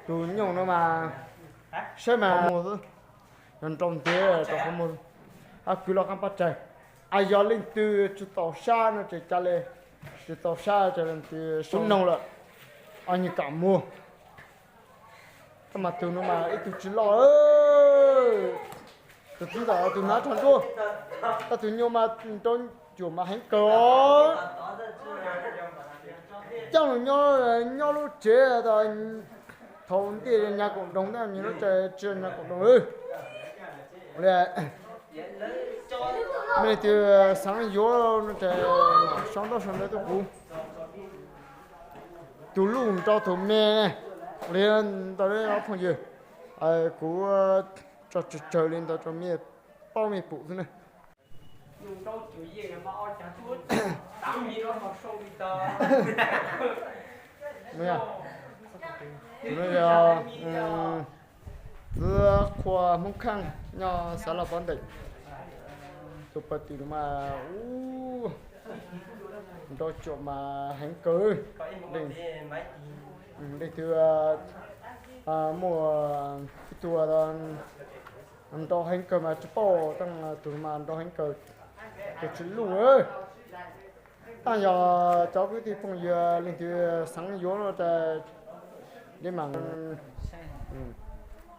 Tus nyoog no mas saib mas mus xwb, yog nrau ntev rau qhov muag, kwv los qab pab tsaig. As yog leej twg tsis txaus sab no ces ca le, tsis txaus sab ces leej twg sub noog lawm, os nyias kam muag. Tab mas tus no mas ib tug tsis loj, tus txiv ntxawm tus hnav rog nruab, tab tus nyoog mas nrau cuam mas heev kawg. Coj mus nyob, nyob lub tsev thaum ntiaj nyab kaum doog tab nyob lub tsev tsis nyab kaum doog li. Mej leej twg xaav yuav no ces sau ntaub sau ntawv tuaj kuv. Tus luj nrau tus me ne, li ntawd ob phooj ywg, kuv tso tsawg tsawg li ntawd rau mej paub mej pum xwb na. Txiv qhua Hmoob Kheej nyob xav laj pov nteem, tus pawg twm mas ub, nrau cuam mas heev kawg. Leej twg muaj ib tug nrau heev kawg mas tsis paub, tab tus mas nrau heev kawg, tus tsis luj. Tab yog cov kwv tij phooj ywg leej twg xaav yuav no ces li mas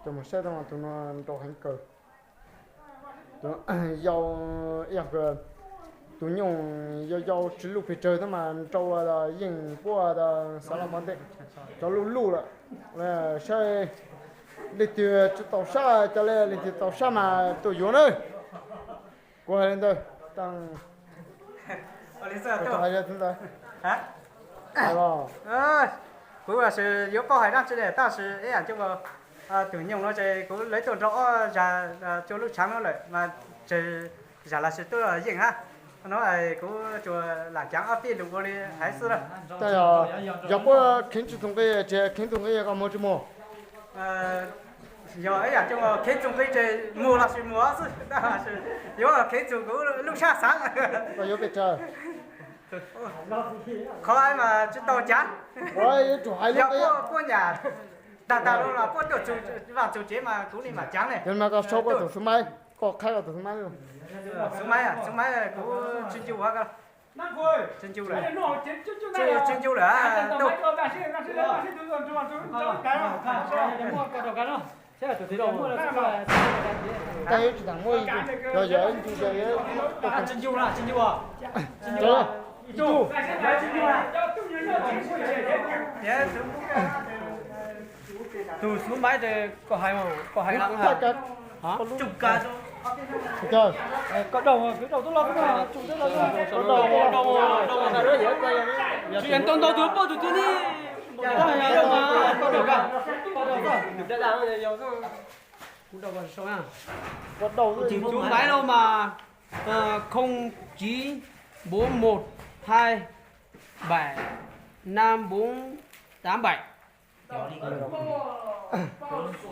coj mus saib, tab tus no nrau heev kawg. Yau, tus nyoog yau yau tsis luj pes tsawg tab mas nrau yeej puab xav laj pov nteem, cov luj luj lawm. Saib leej twg tsis txaus sab ca le, leej twg txaus sab mas tuaj yuav na. Kuv hais li ntawd. Kuv yuav paub hais dab tsi li tab sis ib yam coj tus nyoog no ces kuv lawv tuaj nrau ob zag cua lub tshaav no lawm mas tsawg zag los sis tuaj yeej hab. No kuv tsuas lam caav ob peb lus ua li hais xwb lawm. Yog puab kheev tsis txoos nqi ces kheev txoos nqi koj muag tsis muag? Yog ib yam coj kheev txoos nqi ces muag los sis muag xwb, yuav kheev txoos kuv lub sab xaav. Koj yuav pes tsawg? Qhov mas tsis tau caav. Yuav tsum hais li puab nyam tag tag los puab tuaj txug vaaj txug tsev mas kuv li mam caav ne. Yog mas koj sau koj tus xub maib, koj qhaib koj tus xub maib. Xub maib, xub maib kuv tsis ncu, tsis ncu lawm, tsis ncu lawm. Tsis ncu, tsis ncu. Tus xub maib koj hais, koj hais. Koj daug, koj daug tub loj, tsis ntau ntau tus paub tus twg ne. Tus xub maib no mas không chín bốn một hai bảy năm bốn tám bảy. Ua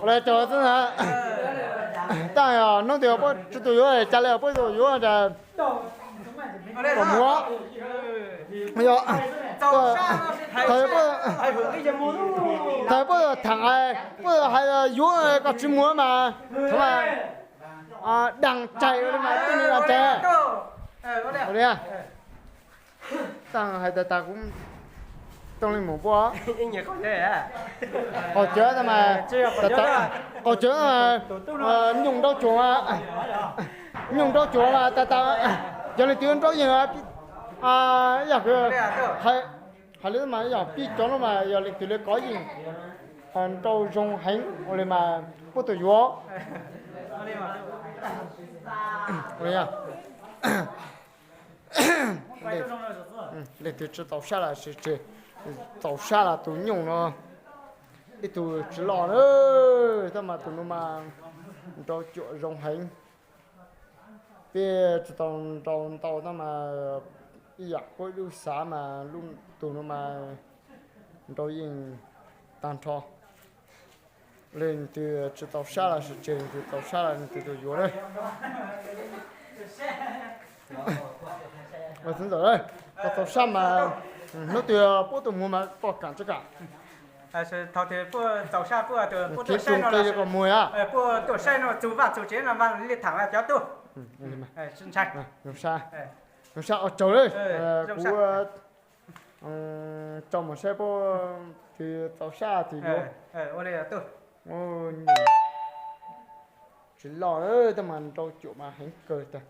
li cas xwb na, tab yog hnub twg puab tsis tau yuav, ca le puab tau yuav tas kom muab. Yog, thaum puab tham hais, puab hais yuav koj tsis muag mas, thaum mas daag tsaig ua li mas tij ni daag tsaig. Ua li, taag hais tas tas kuv too leej mum puab. Qaug cawv tas mas, qaug cawv, nyoog nrau cuam, nyoog nrau cuam mas tas tas, yog leej twg nrau yeej, ib yam, hais li mas yog pib cov no mas yog leej twg li kov yeej nrau zoo heev ua li mas puab tau yuav. Leej twg tsis txaus sab los sis tsis txaus sab los tus nyoog no ib tug tsis loj na, tab mas tus no mas nrau cuam zoo heev. Peb tsis tau nrau ntau tab mas ib yam puab ib lub xav mas tus no mas nrau yeej tag nrho. Leej twg tsis txaus sab los sis tseg, leej twg txaus sab los leej twg tau yuav na. Ua txiv ntxawm, koj txaus sab mas Hnub twg puab tuaj muag mas koj kam tsis kam? Thaum twg puab txaus sab puab tuaj saib no los, puab tuaj saib no txug vaj txug tsev no mas li tham cov tuaj. Ntshai, zoo sab ua tsaug, kuv tso mus saib puab twg txaus sab twg yuav. Tsis loj, tab mas rau cuam mas heev kawg tag.